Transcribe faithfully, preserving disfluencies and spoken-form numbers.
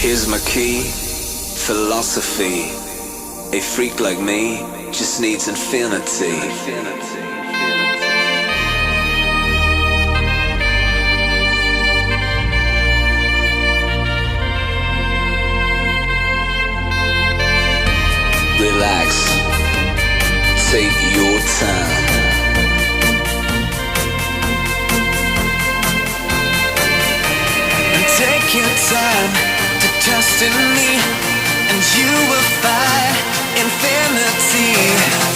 Here's my key, philosophy. A freak like me just needs infinity. Relax. Take your time. And take your time to trust in me, and you will find infinity.